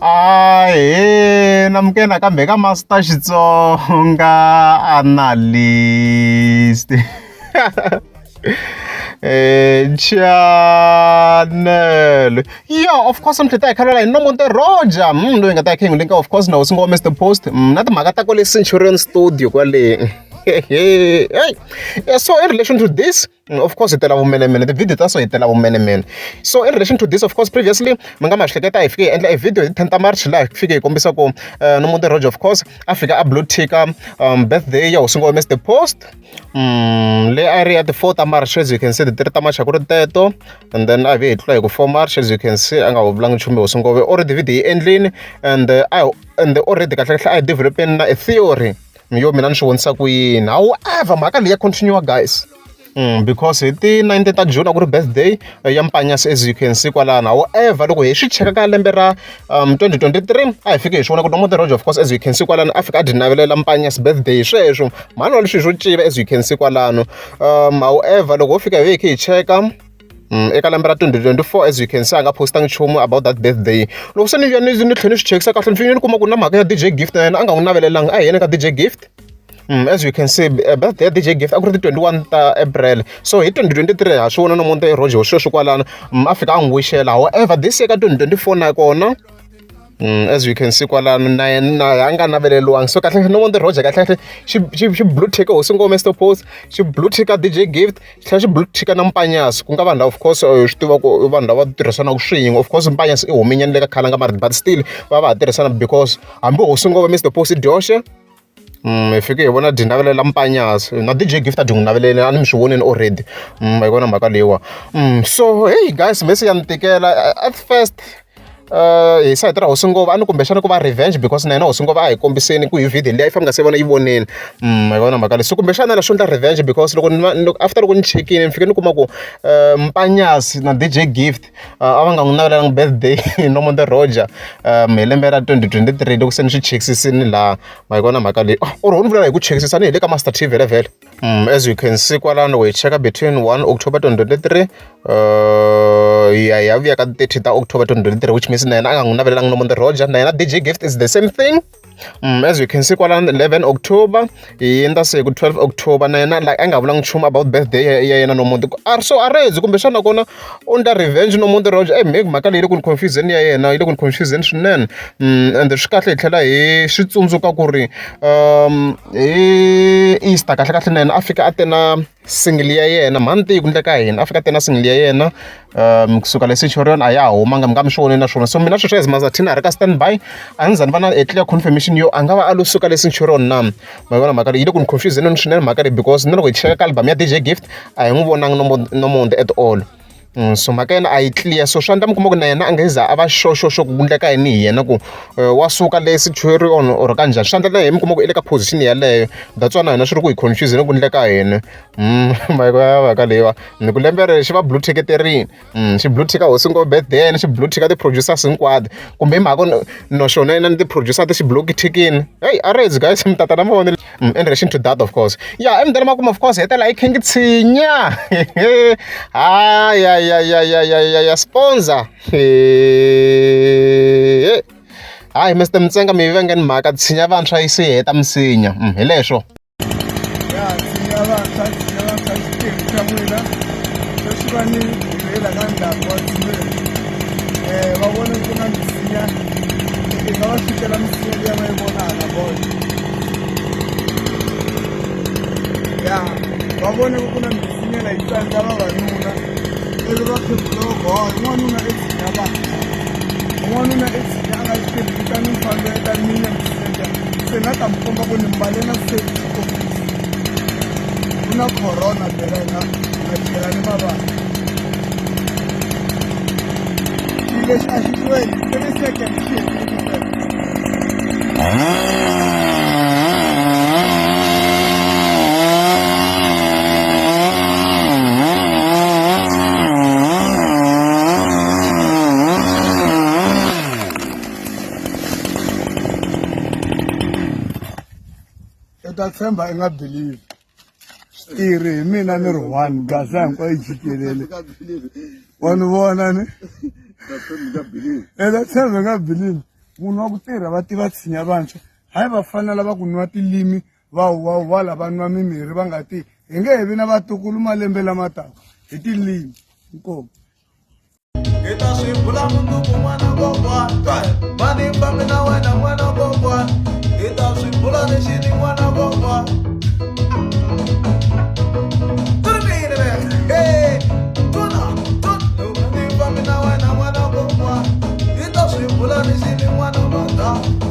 Ahee namukela nakambe ka Master Xitsonga Analyst channel yo of course mi tlhela hi khalela hi Nomonde Roger loyi nga ta yi kha yi n'wi link of course na hosi ngoma Mister Post na timhaka ta kwale Centurion Studio kwale hey so in relation to this Of course hi tela vumenemene ti-video ta so hi tela vumenemene so in relation to this of course previously mi nga ma hleketa hi fike hi endla e video hi 10 ta March laha hi fike hi kombisa ku Nomonde Roger of course a fika a blue tick-a birthday ya hosi ngome Mister Post leyi a yi ri ya ti-4 ta March as you can see ti-3 ta March a ku ri teto and then a hi vuye hi tlula hi ku 4 March as you can see a nga hu vulanga nchumu hosi ngove already video yi endlini and a and already kahlekahle a hi develop-eni na a theory yo mina ni swi vonisa ku yini however mhaka leyi ya continue guys because hi ti 19 ta June a ku ri birthday ya Mpanyasi as you can see kwalano however loko hi swi cheka ka lembe ra 2023 a hi fike hi swi vona ku Nomonde Roger of course as you can see kwalano a fika a dyi navelela Mpanyasi birthday hi sweswo mhani wa leswi swo civa as you can see kwalano however loko ho fika hi ve hi kha hi cheka eka lembe ra 2024 as you can see a nga postanga nchumu about that birthday loko se ni vuya ni ni tlhela ni swi chekisa kahle ni fike ni kuma ku na mhaka ya D_J Gift na yena a nga n'wi navelelanga a hi yena ka D_J Gift as you can see birthday ya D_J Gift a ku ri ti 21 ta April so hi 2023 ha swi vona Nomonde Roger sweswi kwalano a fika a n'wi wishela however this year ka 2024 nakona as you can see kwalano na yena a nga naveleriwangi so kahle kahle Nomonde Roger kahle kahle xi xi xi blue tick hosi ngome Mister Post xi blue tick D_J Gift xi tlhela xi blue tick na Mpanyasi ku nga vanhu lava of course hi swi tiva ku i vanhu lava tirhisanaka swin'we of course Mpanyasi i humenyana le ka Khalanga mara but still va va ha tirhisana because hambi hosi ngove Mister Post i dyoxe hi fike hi vona dyi navelela Mpanyasi na D_J Gift a dyi n'wi naveleli a ni mi swi vonile already ma yi vona mhaka leyiwa so hey guys me se ya ni tikela at first hi sayiti ra hosi ngove a ni kumbexana ku va revenge because na yena hosi ngove a hi kombiseni ku hi video liya yi famba nga se vona yi voneni ma yi vona mhaka leyi so kumbexana leswo endla revenge because loko ni loko after loko ni chekile ni fike ni kuma ku Mpanyasi na D_J Gift a va nga n'wi navelelanga birthday Nomonde Roger hi lembe ra 2023 loko se ni swi chekisisini laha ma yi vona mhaka leyi or ho ni vulavula hi ku chekisisa ni hi le ka Master T vhele vhele as you can see kwalano loko hi cheka between 1 October 2023 ya ya vuya ka 30 ta October 2023 which means na yena a nga n'wi navelelanga Nomonde Roger na yena D_J Gift is the same thing as you can see kwalano 11 October hi endla se ku 12 October na yena like a nga vulanga nchumu about birthday ya yena Nomonde a so a rezi kumbexana kona u endla revenge Nomonde Roger eh maybe mhaka leyi yi le ku ni confuse-ni ya yena yi le ku ni confuse-ni swinene ende swi kahle hi tlhela hi swi tsundzuka ku ri hi Easter kahlekahle na yena a fika a te na single ya yena mhani tiyi ku endleka yini a fika a te na single ya yena kusuka le Centurion a ya ha humanga mi nga mi swi vonile na swona so mina sweswi as Mazathini a ri ka stand by a ni za ni va na a clear confirmation yo a nga va a lo suka le Centurion na ma yi vona mhaka leyi yi le ku ni confuse-ni swinene mhaka leyi because na loko hi cheka ka album ya D_J Gift a hi n'wi vonangi Nomonde at all. So mhaka ya yena a yi clear so swa endla mi kuma ku na yena a nge za a va sure sure sure ku ku endleka yini hi yena ku wa suka le Centurion or ka njhani swi endla na yena mi kuma ku i le ka position yeleyo that's why na hina swi ri ku hi confuse ku endleka yini ma yi vona mhaka leyiwa ni ku lembe rero xi va blue tick-eterini xi blue tick-a hosi ngopfu birthday ya yena xi blue tick-a ti-producers hinkwato kumbe hi mhaka no xona yena ni ti-producer ti xi blue tick-ini heyi a rezi guys mi tata na mavonelo in relation to that of course ya emutini makumu of course hetela hi khengi tshinya ya sponsor hayi Mister Mtsenga mi vengeni mhaka tshinya vantshwa yi se heta misinya hi leswo ya tshinya vantshwa tshinya vantshwa xitirhi xa n'wina sweswi va ni rhela ka ndhawu wa dzimeri um va vona ku na misinya i nga va fikela misinya liya va yi vonaka boy ya va vone ku na misinya leyi tsandza vavanuna ivi va khegula va ku hayi n'wanuna i tshinya vanhu n'wanuna i tshinya a nga xi tirhi vitani mfambeta minya misinya liya se na ta mi komba ku ni mbale na safety office ku na corona phela hi nga hi nga chelani mavabyi xilo lexi a xi hlweli 3 second xi hetile ku hlwela. U ta tshemba i nga believe switirhi hi mina ni ri one gaza hinkwayo yi jikelele wa ni vona ni i ta tshemba i nga believe. Munhu wa ku tirha va tiva tshinya vantshwa hayi vafana lava ku nwa tilimi va huwahuwa lava nwa mimirhi va nga ti hi nge he vi na vatukulu malembe lama taka hi tilimi inkomu. Hi ta swi bula mundzuku n'wana kokwana mani fambi na wena n'wana kokwana hi ta swi bula lexini n'wana kokwana Tuna, tuna,